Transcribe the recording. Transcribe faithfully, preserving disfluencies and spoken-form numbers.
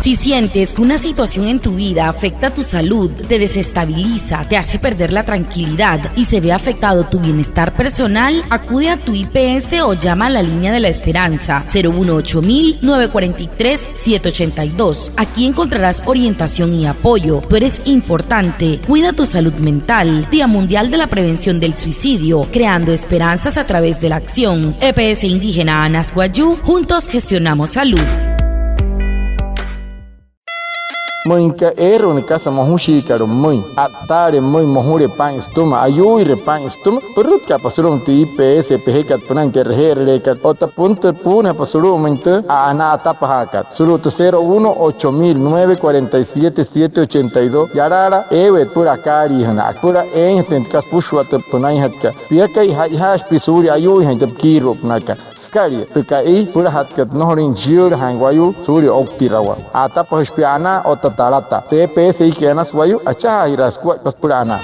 Si sientes que una situación en tu vida afecta tu salud, te desestabiliza, te hace perder la tranquilidad y se ve afectado tu bienestar personal, acude a tu I P S o llama a la Línea de la Esperanza, cero uno ocho mil nueve cuarenta y tres siete ochenta y dos. Aquí encontrarás orientación y apoyo. Tú eres importante. Cuida tu salud mental. Día Mundial de la Prevención del Suicidio. Creando esperanzas a través de la acción. E P S Indígena Anas Wayuu. Juntos gestionamos salud. Müinka eere wane kasa mojushiikat pümüin, a'ttaale pümüin, mojule paa'in sütüma, ayuuire paa'in sütüma, pürütkaapa sulu'umüin tü I P S pejekat pünain, tü e'reje'erüleekat otta puntüle puunajapa sulu'umüin tü a'anaa atapajaakat sulu'u tü cero uno ocho mil nueve cuarenta y siete siete ochenta y dos. Yalaala eeweet süpüla akaaliijünaa, süpüla eeinjatüin tü kasa süpüshua tü pünainjatkat. Piakai, ja'ijaashii pia suulia ayuuijain tü pikiiru'upünakat. Sükalia tü ka'i süpülajatkat nnojolüin nüshiyüülajaain wayuu suulia ouktirawaa. A'atapajüshi pia anaa otta talataa. Tü E P S Ikai Anas Wayuu, achajaajiraasü sukuaippa süpüla anaa.